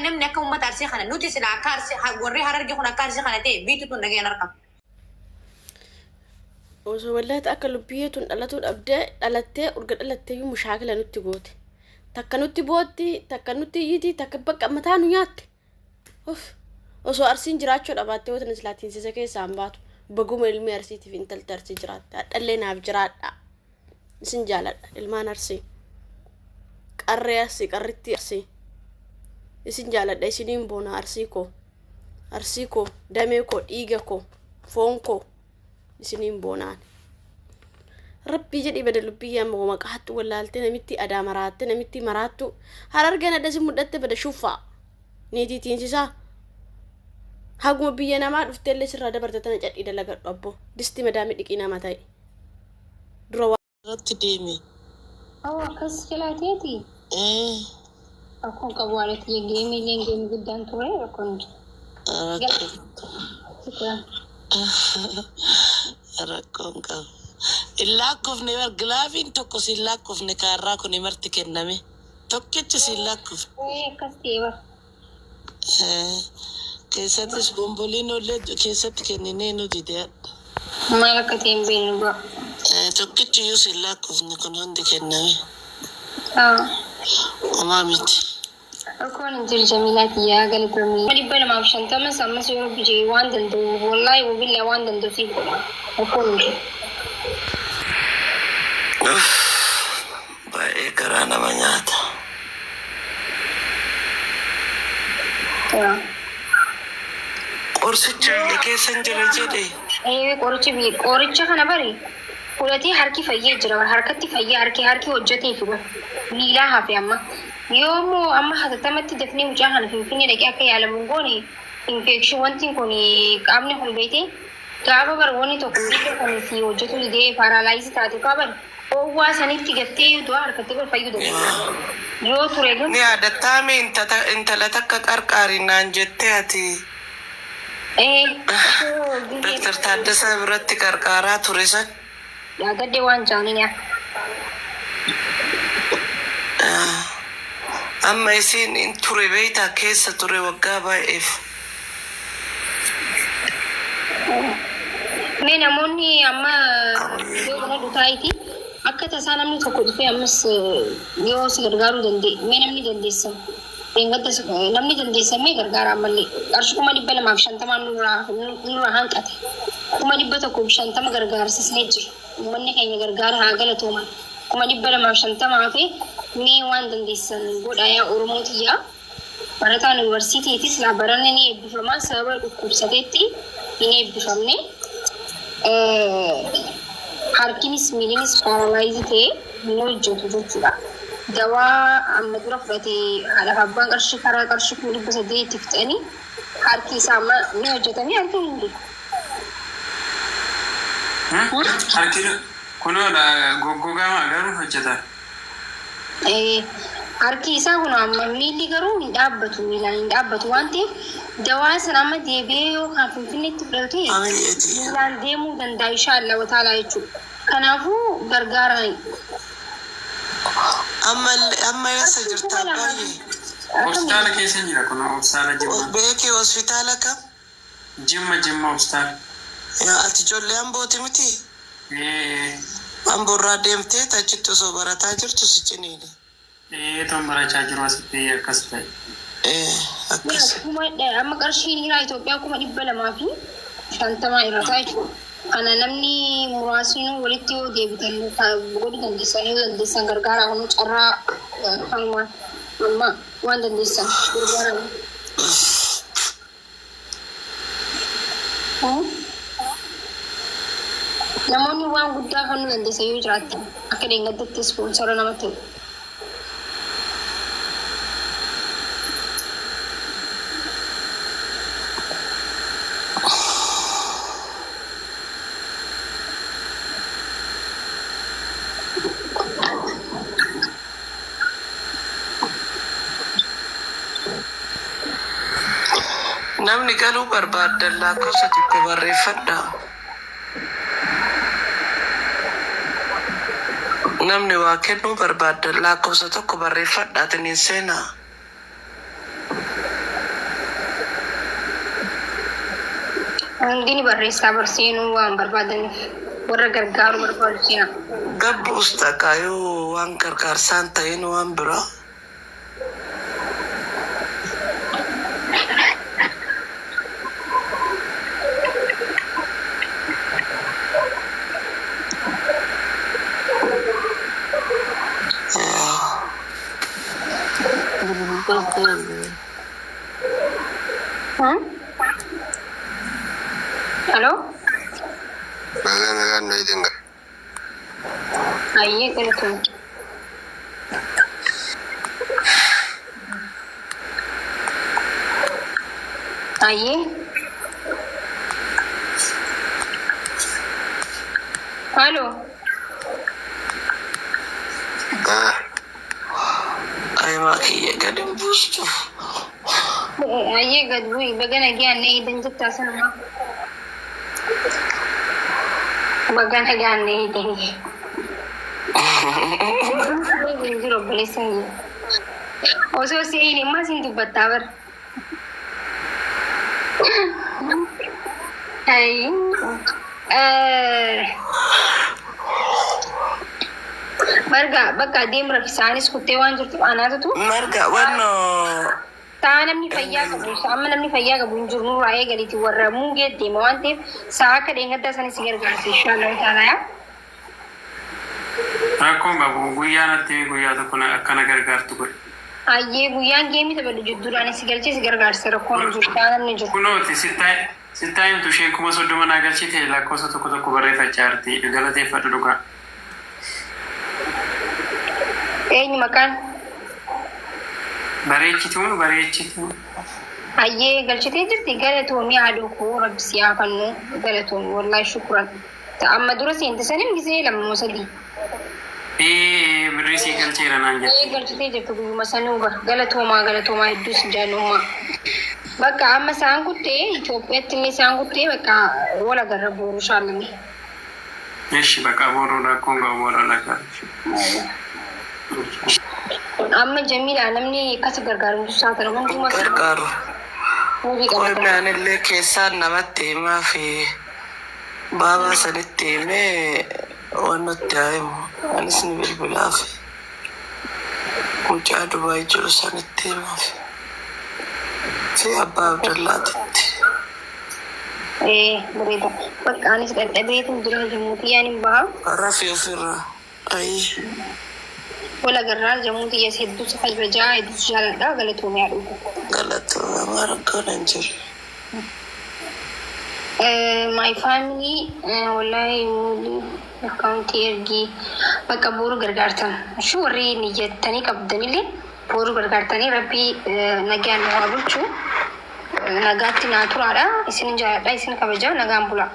Namni akka uummata Arsii kana nuti sila akka Arsii warri Harargee kun akka Arsii kana ta'e biitu tun dhageen argama. Osoo wallahi akka lubbiyyee tun dhalatuu dhabdee dhalattee urga dhalattee iyyuu mushaakila nutti goote. Takka nutti bootti, takka nutti iyyiti, takka bakka mataa nu nyaatte. Uff. Osoo Arsiin jiraachuu dhabaattee watan islaatiin sisa keessaa hin baatu. Baguma ilmi Arsiitiif intalti Arsii jiraatte. Hadhallee naaf jiraadha. Isin jaaladha ilmaan Arsii. Qarree Arsii, qarrittii Arsii. Isin jaaladha, isiniin boona Arsii koo. Arsii koo, damee koo, dhiiga koo, foon koo. Isiniin boonaan. Rabbii jedhii bada lubbiyyee amma wama qahattu wallaaltee namitti adaa maraatte namitti maraattu harargeen adda si mudhatte bada shuffaa niitii tiinsisaa haguma biyya namaa dhufteellee sirraa dabarte tana cadhii dalagadhu abbo disti madaami dhiqii nama ta'i dura irratti deeme. Oh akkas jalaa teeti? Ee. Rakkoon qabu haadha tiyya geemii illeen geemii guddaan ture rakkoon hin jiru. Rakkoo. Shukran. Rakkoon qabu. Hin laakkofne bar gilaaviin tokko siin laakkofne kaarraa kuni marti kenname. Tokkichi siin laakkofne. Ee akkas ta'e bar. Ee, Keessattis bomboliinoo illee keessatti kenninee nu dide hadha. Maal akka ta'e hin beeknu dhugaa. Ee, Tokkichi iyyuu siin laakkofne kun hundi kenname. Ah. Homaa miti. Rakkoon hin jiru Jamiilaa tiyyaa galatoomii. 250s ammas yoo rabbi jedhe waan danda'u wallaahi wabillaa waan danda'u siif godha. Rakkoon hin jiru. Uff, Baay'ee garaa nama nyaata. Yaa. Qorsicha biyya keessa hin jira jedhe. Ee qoricha biyya qoricha kana bari fudhatee harki fayyee jira bar harkatti fayyee harki harki hojjetee fi bar miilaa hafe amma yoo immoo amma hatattamatti dafnee mucaa kana finfinnee dhaqee akka yaalamu hin goone infekshin wanti kun qaamni kun beekte gaafa bar wanni tokko miila kan si hojjetu didee paaraalaayizii taate faa bar Oowwaa sanitti gattee yoo du'aa harkatte bar fayyuu dandeessa. Yoo ture Ni garuu yaadattaami intala takka qarqaari naan jettee ati ee osoo gizee Dr. Taaddasaa biratti qarqaaraa ture san. yaadadhe waan jaaniin yaa. Amma isiin in ture beektaa keessa ture waggaa baay'eef. Mee namoonni amma iddoo kana dhufaayti akka tasaa namni tokko dhufee ammas yoo si gargaaruu danda'e mee namni dandeessan dheengadda namni dandeessan mee gargaara ammallee qarshii 250,000 nurraa hanqate 150,000 gargaarsisnee jira uummanni keenya gargaara haa galatooman 250,000 hafe mee waan dandeessan godhaa yaa Oromoo tiyyaa. Barataan Yuunivarsiitiiti silaa baranni ni eebbifama sababa dhukkubsateetti hin eebbifamne. Harkinis miilinis paaralaayizii ta'ee hin hojjetu jechuudha. Dawaa amma dura fudhate haadhaaf abbaan qarshii karaa qarshii 800,000 itti fixanii harki isaa amma ni hojjetamee harki hin jiru. Harki kunoo goggogaa garuu hojjeta. Harki isaa kun amma miilli garuu hin dhaabbatu miilaan hin dhaabbatu waan ta'eef dawaa sana amma deebi'ee yoo kan Finfinneetti fudhate miilaan deemuu danda'a inshaa Allah wataalaa jechuudha. Kanaafuu gargaaraan. Amma amma eessa jirta abbaayye? Hospitaala keessa jira kun hospitaala Jimma. Beekii hospitaala kam? Jimma Jimma hospitaala. Yaa ati ijoollee Ambooti miti? Ee. Amborraa deemtee achitti osoo barataa jirtu si ciniine. Ee toon barachaa jiru asitti akkas ta'e. Ee akkas. Kuma amma qarshiin hiraa Itoophiyaa 250,000 irra ta'a jechuudha. Kana namni muraasni walitti yoo deebitan godhuu dandeessan yoo dandeessan gargaaraa kun carraa kanuma amma waan dandeessan gargaaraa. Namoonni waan guddaa kennuu dandeessan yoo jiraattan akka dheengaddatti ispoonsara nama ta'u. Namni galuu barbaaddan lakkoofsa tokko barreeffadhaa. Namni waa kennuu barbaaddan lakkoofsa tokko barreeffadhaatiin hin seenaa. Hundi ni barreessaa barseenuu waan barbaadaniif warra gargaaru barbaadu seenaa. Gabbuus takaayuu waan gargaarsaan ta'in waan biraa. Hmm? Hello? Baga nagaan nu eegan. Ayyee galatoomne. Ayyee. Hello? Ah, Ayimaa kiyya gadi hin buustu. Ayyee gad bu'i baga nagaan na eedan jettaa sanumaa. Baga nagaan na eedan. Hin jiru obboleessa kiyya. Osoo si'iin immoo siin dubbattaa bara. Ayi. Marga bakka deemu raffisaanis kuttee waan jirtuuf anaatutu Marga wannoo sa'a namni fayyaa qabu amma namni fayyaa qabu hin jiru nurraa eegaliiti warra muugee deema waan ta'eef sa'a akka dheengaddaa sanis si gargaarsa inshallah ta'ala. Rakkoon qabu guyyaa natti guyyaa tokko akkana gargaartu godhe. Ayyee guyyaan geemii taphadhu jidduudhaan si galchee si gargaarsa rakkoon hin jiru sa'a namni jiru. Kunooti sittaa himtu isheen 30,000 naa galchite lakkoofsa tokko tokko barreeffachaa jirti galateeffadhu dhugaa. Eenyu maqaan? Bareechituun bareechituun. Ayyee galchitee jirti galatoomii haadhoo koo rabbi si haa kennu galatoomii wallaahi shukuran. Amma dura seente sanin gisee lama moo sadii. Ee birrii sii galcheera naan jette. Ee galchitee jirtu guyyuma sanuu bara galatoomaa galatoomaa hedduus jaallummaa. Bakka amma isaan kuttee Itoophiyaatti illee isaan kuttee bakka wal agarra boru shaalame. Eshi bakka booruu rakkoon qabu booruu lakkaa. Amma Jamiilaa namni akkas gargaaru isaa kana hundumaa gargaaru. muubii qabata. Qonnaan illee keessaan namatti himaa fi baabaa sanitti himee waan nutti haa himu. Anis ni bilbilaaf. Mucaa Dubaay jiru sanitti himaaf. Fi abbaa Abdallaatitti. Ee bareeda. Bakka anis dhadhabeetu jira jammuutii yaan hin baha. Rafi ofirraa. Ayi. Wal agarraa jammuutii yes hedduu si kabajaa hedduu si jaaladha galatoomii haa dhugu. Galatooma rakkoon hin jiru. My family wallahi mulii akkaawuntii ergii bakka boru gargaartan. Ishuu warri niyyattanii qabdanillee boru gargaartanii rabbii nagaan nu haa bulchu. Nagaatti naa turaadha. Isin jaaladha isin kabajaa nagaan bula.